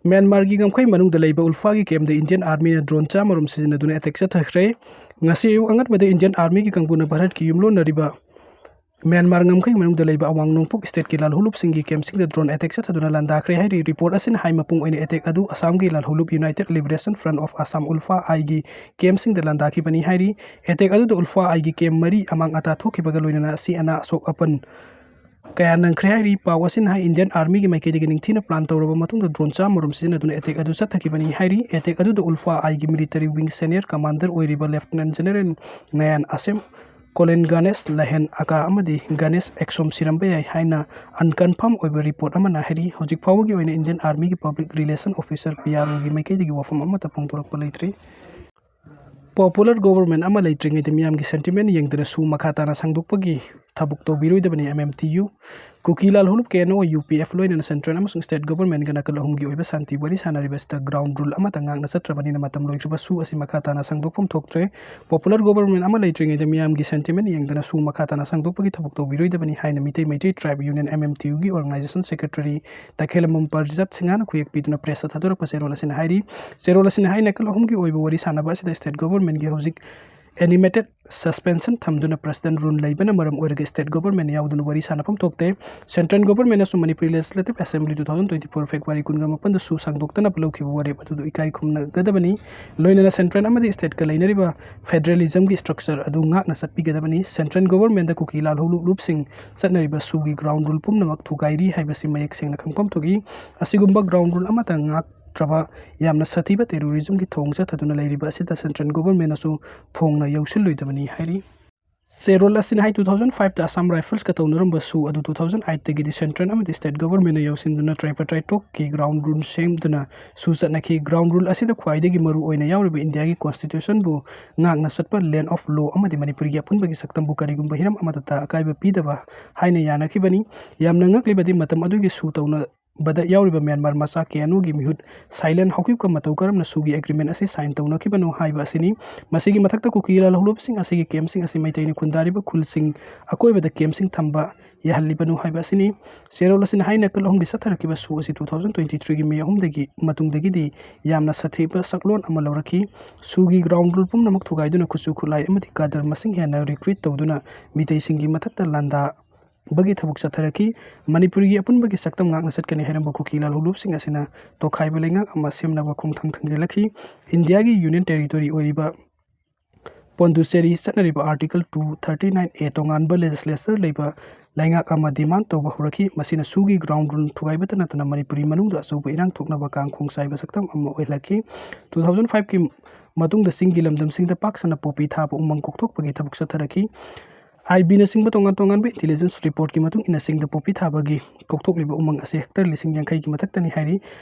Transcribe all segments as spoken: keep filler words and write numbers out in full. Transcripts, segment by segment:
ꯃ꯭ꯌꯥꯟꯃꯥꯔꯒꯤ ꯉꯝꯈꯩ ꯃꯅꯨꯡꯗ ꯂꯩꯕ ꯎꯜꯐꯥꯒꯤ camp ꯗ Indian Army ꯅ drone ꯆꯥꯝꯃꯔꯣꯝ ꯁꯤꯖꯤꯟꯅꯗꯨꯅ attack ꯆꯠꯊꯈ꯭ꯔꯦ꯫ ꯉꯁꯤ ꯑꯌꯨꯛ ꯑꯉꯟꯕꯗ Indian Army ꯒꯤ ꯀꯥꯡꯕꯨꯅ ꯚꯥꯔꯠꯀꯤ ꯌꯨꯝꯂꯣꯟꯅꯔꯤꯕ ꯃ꯭ꯌꯥꯟꯃꯥꯔ ꯉꯝꯈꯩ ꯃꯅꯨꯡꯗ ꯂꯩꯕ ꯑꯋꯥꯡ ꯅꯣꯡꯄꯣꯛ state ꯀꯤ ꯂꯥꯜꯍꯧꯂꯨꯞꯁꯤꯡꯒꯤ camp ꯁꯤꯡꯗ drone attack ꯆꯠꯊꯗꯨꯅ ꯂꯥꯟꯗꯥꯈ꯭ꯔꯦ ꯍꯥꯏꯔꯤ꯫ Report ꯑꯁꯤꯅ ꯍꯥꯏ, ꯃꯄꯨꯡ ꯑꯣꯏꯅ attack ꯑꯗꯨ ꯑꯁꯥꯝꯒꯤ ꯂꯥꯜꯍꯧꯂꯨꯞ United Liberation Front of Assam, ꯎꯜꯐꯥ ꯑꯥꯏ ꯒꯤ camp ꯁꯤꯡꯗ ꯂꯥꯟꯗꯥꯈꯤꯕꯅꯤ ꯍꯥꯏꯔꯤ꯫ Attack ꯑꯗꯨꯗ ꯎꯜꯐꯥ ꯑꯥꯏ ꯒꯤ camp ꯃꯔꯤ ꯑꯃꯥꯡ ꯑꯇꯥ ꯊꯣꯛꯈꯤꯕꯒ ꯂꯣꯏꯅꯅ ꯑꯁꯤ ꯑꯅꯥ ꯑꯁꯣꯛ ꯑꯄꯟ ꯀꯌꯥ ꯅꯪꯈ꯭ꯔꯦ ꯍꯥꯏꯔꯤ꯫ ꯄꯥꯎ ꯑꯁꯤꯅ ꯍꯥꯏ, Indian Army ꯒꯤ ꯃꯥꯏꯀꯩꯗꯒꯤ ꯅꯤꯡꯊꯤꯅ plan ꯇꯧꯔꯕ ꯃꯇꯨꯡꯗ drone ꯆꯥꯝꯃꯔꯣꯝ ꯁꯤꯖꯤꯟꯅꯗꯨꯅ attack ꯑꯗꯨ ꯆꯠꯊꯈꯤꯕꯅꯤ ꯍꯥꯏꯔꯤ꯫ Attack ꯑꯗꯨꯗ ꯎꯜꯐꯥ ꯑꯥꯏ ꯒꯤ military wing senior commander ꯑꯣꯏꯔꯤꯕ Lieutenant General ꯅꯌꯥꯟ ꯑꯁꯦꯝ, Colonel ꯒꯅꯦꯁ ꯂꯍꯦꯟ ꯑꯀꯥ ꯑꯃꯗꯤ ꯒꯅꯦꯁ ꯑꯦꯛꯁꯣꯝ ꯁꯤꯔꯝꯕ ꯌꯥꯏ ꯍꯥꯏꯅ unconfirm ꯑꯣꯏꯕ report ꯑꯃꯅ ꯍꯥꯏꯔꯤ꯫ ꯍꯧꯖꯤꯛ ꯐꯥꯎꯕꯒꯤ ꯑꯣꯏꯅ Indian Army ꯒꯤ public relation officer, P R O ꯒꯤ ꯃꯥꯏꯀꯩꯗꯒꯤ ꯋꯥꯐꯝ ꯑꯃꯠꯇ ꯐꯣꯡꯗꯣꯔꯛꯄ ꯂꯩꯇ꯭ꯔꯤ꯫ Popular government ꯑꯃ ꯂꯩꯇ꯭ꯔꯤꯉꯩꯗ ꯃꯤꯌꯥꯝꯒꯤ sentiment ꯌꯦꯡꯗꯅ ꯁꯨ ꯃꯈꯥ ꯇꯥꯅ ꯁꯥꯡꯗꯣꯛꯄꯒꯤ ꯊꯕꯛ ꯇꯧꯕꯤꯔꯣꯏꯗꯕꯅꯤ, M M T U꯫ ꯀꯨꯀꯤ ꯂꯥꯜꯍꯧꯂꯨꯞ K N O, U P F ꯂꯣꯏꯅꯅ central ꯑꯃꯁꯨꯡ state government ꯒ ꯅꯥꯀꯜ ꯑꯍꯨꯝꯒꯤ ꯑꯣꯏꯕ ꯁꯥꯟꯇꯤ ꯋꯥꯔꯤ ꯁꯥꯟꯅꯔꯤꯕ ꯑꯁꯤꯗ ground rule ꯑꯃꯠꯇ ꯉꯥꯛꯅ ꯆꯠꯇ꯭ꯔꯕꯅꯤꯅ ꯃꯇꯝ ꯂꯣꯏꯈ꯭ꯔꯕ ꯁꯨ ꯑꯁꯤ ꯃꯈꯥ ꯇꯥꯅ ꯁꯥꯡꯗꯣꯛꯐꯝ ꯊꯣꯛꯇ꯭ꯔꯦ꯫ Popular government ꯑꯃ ꯂꯩꯇ꯭ꯔꯤꯉꯩꯗ ꯃꯤꯌꯥꯝꯒꯤ sentiment ꯌꯦꯡꯗꯅ ꯁꯨ ꯃꯈꯥ ꯇꯥꯅ ꯁꯥꯡꯗꯣꯛꯄꯒꯤ ꯊꯕꯛ ꯇꯧꯕꯤꯔꯣꯏꯗꯕꯅꯤ ꯍꯥꯏꯅ Meitei Meitei tribe union, M M T U ꯒꯤ organization secretary ꯇꯈꯦꯂꯝꯕꯝ ꯄ꯭ꯔꯖꯤꯠ ꯁꯤꯡꯍꯅ ꯈꯨꯌꯦꯛ ꯄꯤꯗꯨꯅ press ꯇ ꯊꯥꯗꯣꯔꯛꯄ ꯆꯦꯔꯣꯜ ꯑꯁꯤꯅ ꯍꯥꯏꯔꯤ꯫ ꯆꯦꯔꯣꯜ ꯑꯁꯤꯅ ꯍꯥꯏ, ꯅꯥꯀꯜ ꯑꯍꯨꯝꯒꯤ ꯑꯣꯏꯕ ꯋꯥꯔꯤ ꯁꯥꯟꯅꯕ ꯑꯁꯤꯗ state government ꯒꯤ ꯍꯧꯖꯤꯛ animated suspension ꯊꯝꯗꯨꯅ president rule ꯂꯩꯕꯅ ꯃꯔꯝ ꯑꯣꯏꯔꯒ state government ꯌꯥꯎꯗꯨꯅ ꯋꯥꯔꯤ ꯁꯥꯟꯅꯐꯝ ꯊꯣꯛꯇꯦ꯫ Central government ꯅꯁꯨ Manipuri Legislative Assembly two thousand twenty-four February ꯀꯨꯟꯒ ꯃꯥꯄꯟꯗ ꯁꯨ ꯁꯥꯡꯗꯣꯛꯇꯅꯕ ꯂꯧꯈꯤꯕ ꯋꯥꯔꯦꯞ ꯑꯗꯨꯗ ꯏꯀꯥꯏ ꯈꯨꯝꯅꯒꯗꯕꯅꯤ꯫ ꯂꯣꯏꯅꯅ central ꯑꯃꯗꯤ state ꯀ ꯂꯩꯅꯔꯤꯕ federalism ꯒꯤ structure ꯑꯗꯨ ꯉꯥꯛꯅ ꯆꯠꯄꯤꯒꯗꯕꯅꯤ꯫ Central government ꯗ ꯀꯨꯀꯤ ꯂꯥꯜꯍꯧꯂꯨꯞꯁꯤꯡ ꯆꯠꯅꯔꯤꯕ ꯁꯨꯒꯤ ground rule ꯄꯨꯝꯅꯃꯛ ꯊꯨꯒꯥꯏꯔꯤ ꯍꯥꯏꯕꯁꯤ ꯃꯌꯦꯛ ꯁꯦꯡꯅ ꯈꯪꯐꯝ ꯊꯣꯛꯏ꯫ ꯑꯁꯤꯒꯨꯝꯕ ground rule ꯑꯃꯠꯇ ꯉꯥꯛꯇ꯭ꯔꯕ ꯌꯥꯝꯅ ꯁꯥꯊꯤꯕ terrorism ꯒꯤ ꯊꯧꯑꯣꯡ ꯆꯠꯊꯗꯨꯅ ꯂꯩꯔꯤꯕ ꯑꯁꯤꯗ central government ꯅꯁꯨ ꯐꯣꯡꯅ ꯌꯥꯎꯁꯤꯜꯂꯣꯏꯗꯕꯅꯤ ꯍꯥꯏꯔꯤ꯫ ꯆꯦꯔꯣꯜ ꯑꯁꯤꯅ ꯍꯥꯏ, two thousand five ꯇ Assam Rifles ꯀ ꯇꯧꯅꯔꯝꯕ ꯁꯨ ꯑꯗꯨ two thousand eight ꯇꯒꯤꯗꯤ central ꯑꯃꯗꯤ state government ꯅ ꯌꯥꯎꯁꯤꯟꯗꯨꯅ tripartite talk ꯀꯤ ground rule ꯁꯦꯝꯗꯨꯅ ꯁꯨ ꯆꯠꯅꯈꯤ꯫ Ground rule ꯑꯁꯤꯗ ꯈ꯭ꯋꯥꯏꯗꯒꯤ ꯃꯔꯨ ꯑꯣꯏꯅ ꯌꯥꯎꯔꯤꯕ ꯏꯟꯗꯤꯌꯥꯒꯤ constitution ꯕꯨ ꯉꯥꯛꯅ ꯆꯠꯄ, land of law ꯑꯃꯗꯤ ꯃꯅꯤꯄꯨꯔꯒꯤ ꯑꯄꯨꯟꯕꯒꯤ ꯁꯛꯇꯝꯕꯨ ꯀꯔꯤꯒꯨꯝꯕ ꯍꯤꯔꯝ ꯑꯃꯠꯇꯗ ꯑꯀꯥꯏꯕ ꯄꯤꯗꯕ ꯍꯥꯏꯅ ꯌꯥꯅꯈꯤꯕꯅꯤ꯫ ꯌꯥꯝꯅ ꯉꯛꯂꯤꯕꯗꯤ ꯃꯇꯝ ꯑꯗꯨꯒꯤ ꯁꯨ ꯇꯧꯅ ꯕꯗ ꯌꯥꯎꯔꯤꯕ ꯃ꯭ꯌꯥꯟꯃꯥꯔ ꯃꯆꯥ ꯀꯦ ꯑꯦꯟ ꯑꯣꯒꯤ ꯃꯤꯍꯨꯠ ꯁꯥꯏꯂꯦꯟ ꯍꯥꯎꯀꯤꯞꯀ ꯃꯇꯧ ꯀꯔꯝꯅ ꯁꯨꯒꯤ ꯑꯦꯒ꯭ꯔꯤꯃꯦꯟ ꯑꯁꯤ ꯁꯥꯏꯟ ꯇꯧꯅꯈꯤꯕꯅꯣ ꯍꯥꯏꯕ ꯑꯁꯤꯅꯤ꯫ ꯃꯁꯤꯒꯤ ꯃꯊꯛꯇ ꯀꯨꯀꯤ ꯂꯥꯜꯍꯧꯂꯨꯕꯁꯤꯡ ꯑꯁꯤꯒꯤ ꯀꯦꯝꯞꯁꯤꯡ ꯑꯁꯤ ꯃꯩꯇꯩꯅ ꯈꯨꯟꯗꯥꯔꯤꯕ ꯈꯨꯜꯁꯤꯡ ꯑꯀꯣꯏꯕꯗ ꯀꯦꯝꯞꯁꯤꯡ ꯊꯝꯕ ꯌꯥꯍꯜꯂꯤꯕꯅꯣ ꯍꯥꯏꯕ ꯑꯁꯤꯅꯤ꯫ ꯆꯦꯔꯣꯜ ꯑꯁꯤꯅ ꯍꯥꯏ ꯅꯥꯀꯜ ꯑꯍꯨꯝꯒꯤ ꯆꯠꯊꯔꯛꯈꯤꯕ ꯁꯨ ꯑꯁꯤ two thousand twenty three ꯒꯤ ꯃꯦ ꯑꯍꯨꯝꯗꯒꯤ ꯃꯇꯨꯡꯗꯒꯤꯗꯤ ꯌꯥꯝꯅ ꯁꯥꯊꯤꯕ ꯁꯛꯂꯣꯟ ꯑꯃ ꯂꯧꯔꯛꯈꯤ꯫ ꯁꯨꯒꯤ ꯒ꯭ꯔꯥꯎꯟ ꯔꯨꯜ ꯄꯨꯝꯅꯃꯛ ꯊꯨꯒꯥꯏꯗꯨꯅ ꯈꯨꯠꯁꯨ ꯈꯨꯠꯂꯥꯏ ꯑꯃꯗꯤ ꯀꯥꯗꯔ ꯃꯁꯤꯡ ꯍꯦꯟꯅ ꯔꯤꯀ꯭ꯔꯨꯏꯠ ꯇꯧꯗꯨꯅ ꯃꯤꯇꯩꯁꯤꯡꯒꯤ ꯃꯊꯛꯇ ꯂꯥꯟꯗꯥ ꯕꯒꯤ ꯊꯕꯛ ꯆꯠꯊꯔꯛꯈꯤ꯫ ꯃꯅꯤꯄꯨꯔꯒꯤ ꯑꯄꯨꯟꯕꯒꯤ ꯁꯛꯇꯝ ꯉꯥꯛꯅ ꯆꯠꯀꯅꯤ ꯍꯥꯏꯔꯝꯕ ꯀꯨꯀꯤ ꯂꯥꯜꯍꯧꯂꯨꯞꯁꯤꯡ ꯑꯁꯤꯅ ꯇꯣꯈꯥꯏꯕ ꯂꯩꯉꯥꯛ ꯑꯃ ꯁꯦꯝꯅꯕ ꯈꯣꯡꯊꯥꯡ ꯊꯥꯡꯖꯤꯜꯂꯛꯈꯤ꯫ ꯏꯟꯗꯤꯌꯥꯒꯤ ꯌꯨꯅꯤꯌꯟ ꯇꯦꯔꯤꯇꯣꯔꯤ ꯑꯣꯏꯔꯤꯕ ꯄꯣꯟꯗꯨꯆꯦꯔꯤ ꯆꯠꯅꯔꯤꯕ article two thirty nine A ꯇꯣꯉꯥꯟꯕ ꯂꯦꯖꯤꯁꯂꯦꯆꯔ ꯂꯩꯕ ꯂꯩꯉꯥꯛ ꯑꯃ ꯗꯤꯃꯥꯟ ꯇꯧꯕ ꯍꯧꯔꯛꯈꯤ꯫ ꯃꯁꯤꯅ ꯁꯨꯒꯤ ꯒ꯭ꯔꯥꯎꯟ ꯔꯨꯜ ꯊꯨꯒꯥꯏꯕꯇ ꯅꯠꯇꯅ ꯃꯅꯤꯄꯨꯔꯤ ꯃꯅꯨꯡꯗ ꯑꯆꯧꯕ ꯏꯔꯥꯡ ꯊꯣꯛꯅꯕ ꯀꯥꯡꯈꯣꯡ ꯆꯥꯏꯕ ꯁꯛꯇꯝ ꯑꯃ ꯑꯣꯏꯍꯜꯂꯛꯈꯤ꯫ Two thousand five ꯀꯤ ꯃꯇꯨꯡꯗ ꯆꯤꯡꯒꯤ ꯂꯝꯗꯝꯁꯤꯡꯗ ꯄꯥꯛ ꯁꯟꯅ ꯄꯣꯄꯤ ꯊꯥꯕ ꯎꯃꯪ ꯀꯣꯛꯊꯣꯛꯄꯒꯤ ꯊꯕꯛ ꯆꯠꯊꯔꯛꯈꯤ꯫ ꯑꯥꯏ ꯕꯤꯅꯆꯤꯡꯕ ꯇꯣꯉꯥꯟ ꯇꯣꯉꯥꯟꯕ ꯏꯟꯇꯦꯂꯤꯖꯦꯟꯁ ꯔꯤꯄꯣꯔꯠꯀꯤ ꯃꯇꯨꯡ ꯏꯟꯅ ꯆꯤꯡꯗ ꯄꯣꯄꯤ ꯊꯥꯕꯒꯤ ꯀꯣꯛꯊꯣꯛꯂꯤꯕ ꯎꯃꯪ ꯑꯁꯤ ꯍꯦꯛꯇꯔ ꯂꯤꯁꯤꯡ ꯌꯥꯡꯈꯩꯒꯤ ꯃꯊꯛꯇꯅꯤ ꯍꯥꯏꯔꯤ꯫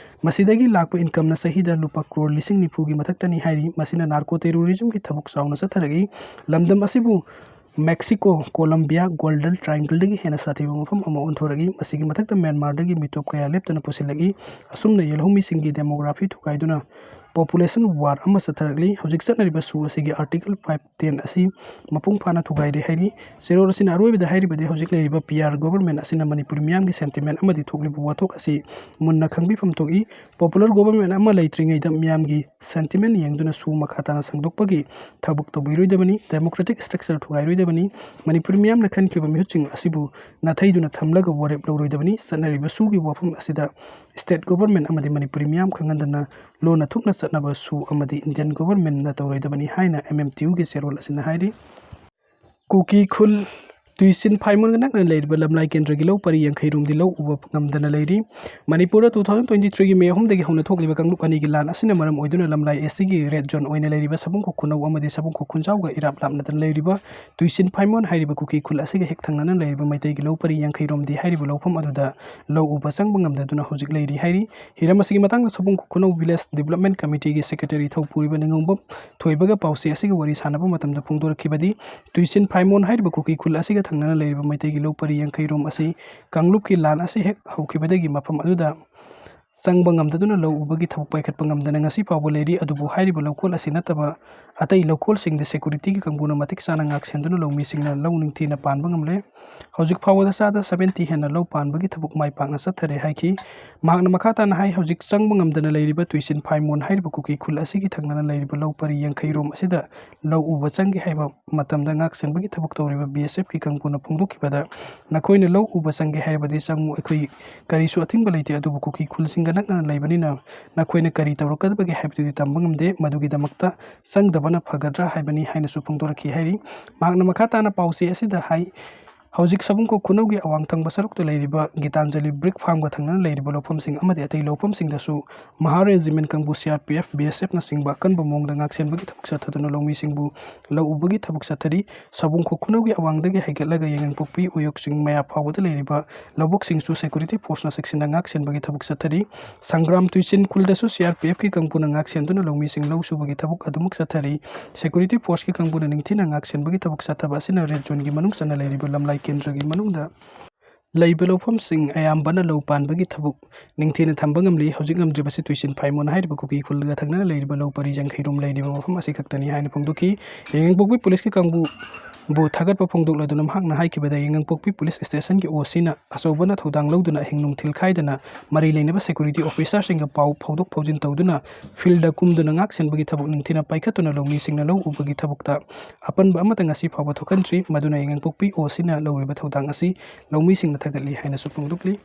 ꯃꯁꯤꯗꯒꯤ ꯂꯥꯛꯄ ꯏꯟꯀꯝꯅ ꯆꯍꯤꯗ ꯂꯨꯄꯥ ꯀ꯭ꯔꯣꯔ ꯂꯤꯁꯤꯡ ꯅꯤꯐꯨꯒꯤ ꯃꯊꯛꯇꯅꯤ ꯍꯥꯏꯔꯤ꯫ ꯃꯁꯤꯅ ꯅꯥꯔꯀꯣ ꯇꯦꯔꯣꯔꯤꯖꯝꯒꯤ ꯊꯕꯛ ꯆꯥꯎꯅ ꯆꯠꯊꯔꯛꯏ꯫ ꯂꯝꯗꯝ ꯑꯁꯤꯕꯨ ꯃꯦꯛꯁꯤꯀꯣ, ꯀꯣꯂꯝꯕꯤꯌꯥ, ꯒꯣꯜꯗꯟ ꯇ꯭ꯔꯥꯏꯡꯒꯜꯗꯒꯤ ꯍꯦꯟꯅ ꯁꯥꯊꯤꯕ ꯃꯐꯝ ꯑꯃ ꯑꯣꯟꯊꯣꯔꯛꯏ꯫ ꯃꯁꯤꯒꯤ ꯃꯊꯛꯇ ꯃ꯭ꯌꯥꯟꯃꯥꯔꯗꯒꯤ ꯃꯤꯇꯣꯞ ꯀꯌꯥ ꯂꯦꯞꯇꯅ ꯄꯨꯁꯤꯜꯂꯛꯏ꯫ ꯑꯁꯨꯝꯅ ꯌꯦꯜꯍꯧꯃꯤꯁꯤꯡꯒꯤ ꯗꯦꯃꯣꯒ꯭ꯔꯥꯐꯤ ꯊꯨꯒꯥꯏꯗꯨꯅ ꯄꯣꯄꯨꯂꯦꯁꯟ ꯋꯥꯔ ꯑꯃ ꯆꯠꯊꯔꯛꯂꯤ꯫ ꯍꯧꯖꯤꯛ ꯆꯠꯅꯔꯤꯕ ꯁꯨ ꯑꯁꯤꯒꯤ ꯑꯥꯔꯇꯤꯀꯜ five ten ꯑꯁꯤ ꯃꯄꯨꯡ ꯐꯥꯅ ꯊꯨꯒꯥꯏꯔꯦ ꯍꯥꯏꯔꯤ꯫ ꯆꯦꯔꯣꯜ ꯑꯁꯤꯅ ꯑꯔꯣꯏꯕꯗ ꯍꯥꯏꯔꯤꯕꯗꯤ ꯍꯧꯖꯤꯛ ꯂꯩꯔꯤꯕ ꯄꯤ ꯑꯥꯔ ꯒꯣꯚꯔꯟꯃꯦꯟꯠ ꯑꯁꯤꯅ ꯃꯅꯤꯄꯨꯔꯤ ꯃꯤꯌꯥꯝꯒꯤ ꯁꯦꯟꯇꯤꯃꯦꯟꯠ ꯑꯃꯗꯤ ꯊꯣꯛꯂꯤꯕ ꯋꯥꯊꯣꯛ ꯑꯁꯤ ꯃꯨꯟꯅ ꯈꯪꯕꯤꯐꯝ ꯊꯣꯛꯏ꯫ ꯄꯣꯄꯨꯂꯔ ꯒꯣꯚꯔꯟꯃꯦꯟꯠ ꯑꯃ ꯂꯩꯇ꯭ꯔꯤꯉꯩꯗ ꯃꯤꯌꯥꯝꯒꯤ ꯁꯦꯟꯇꯤꯃꯦꯟꯠ ꯌꯦꯡꯗꯨꯅ ꯁꯨ ꯃꯈꯥ ꯇꯥꯅ ꯁꯟꯗꯣꯛꯄꯒꯤ ꯊꯕꯛ ꯇꯧꯕꯤꯔꯣꯏꯗꯕꯅꯤ꯫ ꯗꯦꯃꯣꯀ꯭ꯔꯦꯇꯤꯛ ꯁ꯭ꯇ꯭ꯔꯛꯆꯔ ꯊꯨꯒꯥꯏꯔꯣꯏꯗꯕꯅꯤ꯫ ꯃꯅꯤꯄꯨꯔꯤ ꯃꯤꯌꯥꯝꯅ ꯈꯟꯈꯤꯕ ꯃꯤꯍꯨꯠꯁꯤꯡ ꯑꯁꯤꯕꯨ ꯅꯥꯊꯩꯗꯨꯅ ꯊꯝꯂꯒ ꯋꯥꯔꯦꯞ ꯂꯧꯔꯣꯏꯗꯕꯅꯤ꯫ ꯆꯠꯅꯔꯤꯕ ꯁꯨꯒꯤ ꯋꯥꯐꯝ ꯑꯁꯤꯗ ꯁ꯭ꯇꯦꯠ ꯒꯣꯚꯔꯟꯃꯦꯟꯠ ꯑꯃꯗꯤ ꯃꯅꯤꯄꯨꯔꯤ ꯃꯤꯌꯥꯝ ꯈꯪꯍꯟꯗꯅ ꯂꯣꯟꯅ ꯊꯨꯞꯅ ꯆꯠꯅꯕ ꯁꯨ ꯑꯃꯗꯤ ꯏꯟꯗꯤꯌꯟ ꯒꯣꯚꯔꯟꯃꯦꯟꯠꯅ ꯇꯧꯔꯣꯏꯗꯕꯅꯤ ꯍꯥꯏꯅ ꯑꯦꯝ ꯑꯦꯝ ꯇꯤ ꯌꯨꯒꯤ ꯆꯦꯔꯣꯜ ꯑꯁꯤꯅ ꯍꯥꯏꯔꯤ꯫ ꯀꯨꯀꯤ ꯈꯨꯜ ꯇꯨꯏꯆꯤꯟ ꯐꯥꯏꯃꯣꯟꯒ ꯅꯛꯅ ꯂꯩꯔꯤꯕ ꯂꯝꯂꯥꯏ ꯀꯦꯟꯗ꯭ꯔꯒꯤ ꯂꯧ ꯄꯔꯤ ꯌꯥꯡꯈꯩ ꯔꯣꯝꯗꯤ ꯂꯧ ꯎꯕ ꯉꯝꯗꯅ ꯂꯩꯔꯤ꯫ ꯃꯅꯤꯄꯨꯔꯗ two thousand twenty three ꯒꯤ ꯃꯦ ꯑꯍꯨꯝꯗꯒꯤ ꯍꯧꯅ ꯊꯣꯛꯂꯤꯕ ꯀꯥꯡꯂꯨꯞ ꯑꯅꯤꯒꯤ ꯂꯥꯟ ꯑꯁꯤꯅ ꯃꯔꯝ ꯑꯣꯏꯗꯨꯅ ꯂꯝꯂꯥꯏ ꯑꯦꯁ ꯁꯤꯒꯤ ꯔꯦꯗ ꯖꯣꯟ ꯑꯣꯏꯅ ꯂꯩꯔꯤꯕ ꯁꯕꯨꯡꯈꯣꯛ ꯈꯨꯅꯧ ꯑꯃꯗꯤ ꯁꯕꯨꯡꯈꯣꯛ ꯈꯨꯟꯖꯥꯎꯒ ꯏꯔꯥꯞ ꯂꯥꯞꯅꯗꯅ ꯂꯩꯔꯤꯕ ꯇꯨꯏꯆꯤꯟ ꯐꯥꯏꯃꯣꯟ ꯍꯥꯏꯔꯤꯕ ꯀꯨꯀꯤ ꯈꯨꯜ ꯑꯁꯤꯒ ꯍꯦꯛ ꯊꯪꯅꯅ ꯂꯩꯔꯤꯕ ꯃꯩꯇꯩꯒꯤ ꯂꯧ ꯄꯔꯤ ꯌꯥꯡꯈꯩ ꯔꯣꯝꯗꯤ ꯍꯥꯏꯔꯤꯕ ꯂꯧꯐꯝ ꯑꯗꯨꯗ ꯂꯧ ꯎꯕ ꯆꯪꯕ ꯉꯝꯗꯗꯨꯅ ꯍꯧꯖꯤꯛ ꯂꯩꯔꯤ ꯍꯥꯏꯔꯤ꯫ ꯍꯤꯔꯝ ꯑꯁꯤꯒꯤ ꯃꯇꯥꯡꯗ ꯁꯕꯨꯡꯈꯣꯛ ꯈꯨꯅꯧ ꯚꯤꯂꯦꯖ ꯗꯤꯕꯂꯞꯃꯦꯟꯠ ꯀꯃꯤꯇꯤꯒꯤ ꯁꯦꯀ꯭ꯔꯦꯇꯔꯤ ꯊꯧꯄꯨꯔꯤꯕ ꯅꯤꯉꯣꯝꯕꯝ ꯊꯣꯏꯕꯒ ꯄꯥꯎꯆꯦ ꯑꯁꯤꯒ ꯋꯥꯔꯤ ꯁꯥꯟꯅꯕ ꯃꯇꯝꯗ ꯐꯣꯡꯗꯣꯔꯛꯈꯤꯕꯗꯤ, ꯇꯨꯏꯆꯤꯟ ꯐꯥꯏꯃꯣꯟ ꯍꯥꯏꯔꯤꯕ ꯀꯨꯀꯤ ꯈꯨꯜ ꯑꯁꯤꯒ ꯊꯪꯅꯅ ꯂꯩꯔꯤꯕ ꯃꯩꯇꯩꯒꯤ ꯂꯧ ꯄꯔꯤ ꯌꯥꯡꯈꯩ ꯔꯣꯝ ꯑꯁꯤ ꯀꯥꯡꯂꯨꯞꯀꯤ ꯂꯥꯟ ꯑꯁꯤ ꯍꯦꯛ ꯍꯧꯈꯤꯕꯗꯒꯤ ꯃꯐꯝ ꯑꯗꯨꯗ ꯆꯪꯕ ꯉꯝꯗꯗꯨꯅ ꯂꯧ ꯎꯕꯒꯤ ꯊꯕꯛ ꯄꯥꯏꯈꯠꯄ ꯉꯝꯗꯅ ꯉꯁꯤ ꯐꯥꯎꯕ ꯂꯩꯔꯤ꯫ ꯑꯗꯨꯕꯨ ꯍꯥꯏꯔꯤꯕ ꯂꯧꯀꯣꯜ ꯑꯁꯤ ꯅꯠꯇꯕ ꯑꯇꯩ ꯂꯧꯀꯣꯜꯁꯤꯡꯗ ꯁꯦꯀꯨꯔꯤꯇꯤꯒꯤ ꯀꯥꯡꯕꯨꯅ ꯃꯇꯤꯛ ꯆꯥꯅ ꯉꯥꯛꯁꯦꯟꯗꯨꯅ ꯂꯧꯃꯤꯁꯤꯡꯅ ꯂꯧ ꯅꯤꯡꯊꯤꯅ ꯄꯥꯟꯕ ꯉꯝꯂꯦ꯫ ꯍꯧꯖꯤꯛ ꯐꯥꯎꯕꯗ ꯆꯥꯗ ꯁꯚꯦꯟꯇꯤ ꯍꯦꯟꯅ ꯂꯧ ꯄꯥꯟꯕꯒꯤ ꯊꯕꯛ ꯃꯥꯏ ꯄꯥꯛꯅ ꯆꯠꯊꯔꯦ ꯍꯥꯏꯈꯤ꯫ ꯃꯍꯥꯛꯅ ꯃꯈꯥ ꯇꯥꯅ ꯍꯥꯏ, ꯍꯧꯖꯤꯛ ꯆꯪꯕ ꯉꯝꯗꯅ ꯂꯩꯔꯤꯕ ꯇꯨꯏꯁꯤꯟ ꯐꯥꯏꯃꯣꯟ ꯍꯥꯏꯔꯤꯕ ꯀꯨꯀꯤ ꯈꯨꯜ ꯑꯁꯤꯒꯤ ꯊꯪꯅꯅ ꯂꯩꯔꯤꯕ ꯂꯧ ꯄꯔꯤ ꯌꯥꯡꯈꯩ ꯔꯣꯝ ꯑꯁꯤꯗ ꯂꯧ ꯎꯕ ꯆꯪꯒꯦ ꯍꯥꯏꯕ ꯃꯇꯝꯗ ꯉꯥꯛ ꯁꯦꯟꯕꯒꯤ ꯊꯕꯛ ꯇꯧꯔꯤꯕ ꯕꯤ ꯑꯦꯁ ꯑꯦꯐꯀꯤ ꯀꯥꯡꯕꯨꯅ ꯐꯣꯡꯗꯣꯛꯈꯤꯕꯗ, "ꯅꯈꯣꯏꯅ ꯂꯧ ꯎꯕ ꯆꯪꯒꯦ ꯍꯥꯏꯔꯕꯗꯤ ꯆꯪꯉꯨ, ꯑꯩꯈꯣꯏ ꯀꯔꯤꯁꯨ ꯑꯊꯤꯡꯕ ꯂꯩꯇꯦ, ꯑꯗꯨꯕꯨ ꯀꯨꯀꯤ ꯈꯨꯜꯁꯤꯡꯒ ꯅꯛꯅꯅ ꯂꯩꯕꯅꯤꯅ ꯅꯈꯣꯏꯅ ꯀꯔꯤ ꯇꯧꯔꯛꯀꯗꯕꯒꯦ ꯍꯥꯏꯕꯗꯨꯗꯤ ꯇꯝꯕ ꯉꯝꯗꯦ꯫ ꯃꯗꯨꯒꯤꯗꯃꯛꯇ ꯆꯪꯗꯕꯅ ꯐꯒꯗ꯭ꯔꯥ ꯍꯥꯏꯕꯅꯤ" ꯍꯥꯏꯅꯁꯨ ꯐꯣꯡꯗꯣꯔꯛꯈꯤ ꯍꯥꯏꯔꯤ꯫ ꯃꯍꯥꯛꯅ ꯃꯈꯥ ꯇꯥꯅ ꯄꯥꯎꯆꯦ ꯑꯁꯤꯗ ꯍꯥꯏ, ꯍꯧꯖꯤꯛ ꯁꯕꯨꯡꯈꯣꯛ ꯈꯨꯅꯧꯒꯤ ꯑꯋꯥꯡ ꯊꯪꯕ ꯁꯔꯨꯛꯇ ꯂꯩꯔꯤꯕ ꯒꯤꯇꯥꯟꯖꯂꯤ ꯕ꯭ꯔꯤꯛ ꯐꯥꯔꯝꯒ ꯊꯪꯅꯅ ꯂꯩꯔꯤꯕ ꯂꯧꯐꯝꯁꯤꯡ ꯑꯃꯗꯤ ꯑꯇꯩ ꯂꯧꯐꯝꯁꯤꯡꯗꯁꯨ ꯃꯍꯥ ꯔꯦꯖꯤꯃꯦꯟ ꯀꯥꯡꯕꯨ, C R P F, B S ꯑꯦꯐꯅꯆꯤꯡꯕ ꯑꯀꯟꯕ ꯃꯑꯣꯡꯗ ꯉꯥꯛꯁꯦꯟꯕꯒꯤ ꯊꯕꯛ ꯆꯠꯊꯗꯨꯅ ꯂꯧꯃꯤꯁꯤꯡꯕꯨ ꯂꯧ ꯎꯕꯒꯤ ꯊꯕꯛ ꯆꯠꯊꯔꯤ꯫ ꯁꯕꯨꯡꯈꯣꯛ ꯈꯨꯅꯧꯒꯤ ꯑꯋꯥꯡꯗꯒꯤ ꯍꯥꯏꯒꯠꯂꯒ ꯌꯥꯏꯉꯪꯄꯣꯛꯄꯤ, ꯎꯌꯣꯛ ꯆꯤꯡ ꯃꯌꯥ ꯐꯥꯎꯕꯗ ꯂꯩꯔꯤꯕ ꯂꯧꯕꯨꯛꯁꯤꯡꯁꯨ ꯁꯦꯀꯨꯔꯤꯇꯤ ꯐꯣꯔꯁꯅ ꯆꯦꯛꯁꯤꯟꯅ ꯉꯥꯛꯁꯦꯟꯕꯒꯤ ꯊꯕꯛ ꯆꯠꯊꯔꯤ꯫ ꯁꯪꯒ꯭ꯔꯥꯝ ꯇꯨꯏꯆꯤꯟ ꯈꯨꯜꯗꯁꯨ ꯁꯤ ꯑꯥꯔ ꯄꯤ ꯑꯦꯐꯀꯤ ꯀꯥꯡꯕꯨꯅ ꯉꯥꯛꯁꯦꯟꯗꯨꯅ ꯂꯧꯃꯤꯁꯤꯡ ꯂꯧ ꯁꯨꯕꯒꯤ ꯊꯕꯛ ꯑꯗꯨꯃꯛ ꯆꯠꯊꯔꯤ꯫ ꯁꯦꯀꯨꯔꯤꯇꯤ ꯐꯣꯔꯁꯀꯤ ꯀꯥꯡꯕꯨꯅ ꯅꯤꯡꯊꯤꯅ ꯉꯥꯛꯁꯦꯟꯕꯒꯤ ꯊꯕꯛ ꯆꯠꯊꯕ ꯑꯁꯤꯅ ꯔꯦꯗ ꯖꯣꯟꯒꯤ ꯃꯅꯨꯡ ꯆꯟꯅ ꯂꯩꯔꯤꯕ ꯂꯝꯂꯥꯏ ꯀꯦꯟꯗ꯭ꯔꯒꯤ ꯃꯅꯨꯡꯗ ꯂꯩꯕ ꯂꯧꯐꯝꯁꯤꯡ ꯑꯌꯥꯝꯕꯅ ꯂꯧ ꯄꯥꯟꯕꯒꯤ ꯊꯕꯛ ꯅꯤꯡꯊꯤꯅ ꯊꯝꯕ ꯉꯝꯂꯤ꯫ ꯍꯧꯖꯤꯛ ꯉꯝꯗ꯭ꯔꯤꯕꯁꯤ ꯇꯨꯏꯁꯤꯟ ꯐꯥꯏꯃꯣꯟ ꯍꯥꯏꯔꯤꯕ ꯀꯨꯀꯤ ꯈꯨꯜꯒ ꯊꯪꯅꯅ ꯂꯩꯔꯤꯕ ꯂꯧ ꯄꯔꯤ ꯌꯥꯡꯈꯩꯔꯣꯝ ꯂꯩꯔꯤꯕ ꯃꯐꯝ ꯑꯁꯤ ꯈꯛꯇꯅꯤ ꯍꯥꯏꯅ ꯐꯣꯡꯗꯣꯛꯈꯤ꯫ ꯌꯥꯏꯉꯪꯄꯣꯛꯄꯤ ꯄꯨꯂꯤꯁꯀꯤ ꯀꯥꯡꯕꯨꯕꯨ ꯊꯥꯒꯠꯄ ꯐꯣꯡꯗꯣꯛꯂꯗꯨꯅ ꯃꯍꯥꯛꯅ ꯍꯥꯏꯈꯤꯕꯗ, ꯌꯥꯏꯉꯪꯄꯣꯛꯄꯤ ꯄꯨꯂꯤꯁ ꯁ꯭ꯇꯦꯁꯟꯒꯤ ꯑꯣ ꯁꯤꯅ ꯑꯆꯧꯕꯅ ꯊꯧꯗꯥꯡ ꯂꯧꯗꯨꯅ ꯑꯍꯤꯡ ꯅꯨꯡꯊꯤꯜ ꯈꯥꯏꯗꯅ ꯃꯔꯤ ꯂꯩꯅꯕ ꯁꯦꯀꯨꯔꯤꯇꯤ ꯑꯣꯐꯤꯁꯥꯔꯁꯤꯡꯒ ꯄꯥꯎ ꯐꯥꯎꯗꯣꯛ ꯐꯥꯎꯖꯤꯟ ꯇꯧꯗꯨꯅ ꯐꯤꯜꯗ ꯀꯨꯝꯗꯨꯅ ꯉꯥꯛ ꯁꯦꯟꯕꯒꯤ ꯊꯕꯛ ꯅꯤꯡꯊꯤꯅ ꯄꯥꯏꯈꯠꯇꯨꯅ ꯂꯧꯃꯤꯁꯤꯡꯅ ꯂꯧ ꯎꯕꯒꯤ ꯊꯕꯛꯇ ꯑꯄꯟꯕ ꯑꯃꯠꯇ ꯉꯁꯤ ꯐꯥꯎꯕ ꯊꯣꯛꯍꯟꯗ꯭ꯔꯤ꯫ ꯃꯗꯨꯅ ꯌꯥꯏꯉꯪꯄꯣꯛꯄꯤ ꯑꯣ ꯁꯤꯅ ꯂꯧꯔꯤꯕ ꯊꯧꯗꯥꯡ ꯑꯁꯤ ꯂꯧꯃꯤꯁꯤꯡꯅ ꯊꯥꯒꯠꯂꯤ ꯍꯥꯏꯅꯁꯨ ꯐꯣꯡꯗꯣꯛꯂꯤ꯫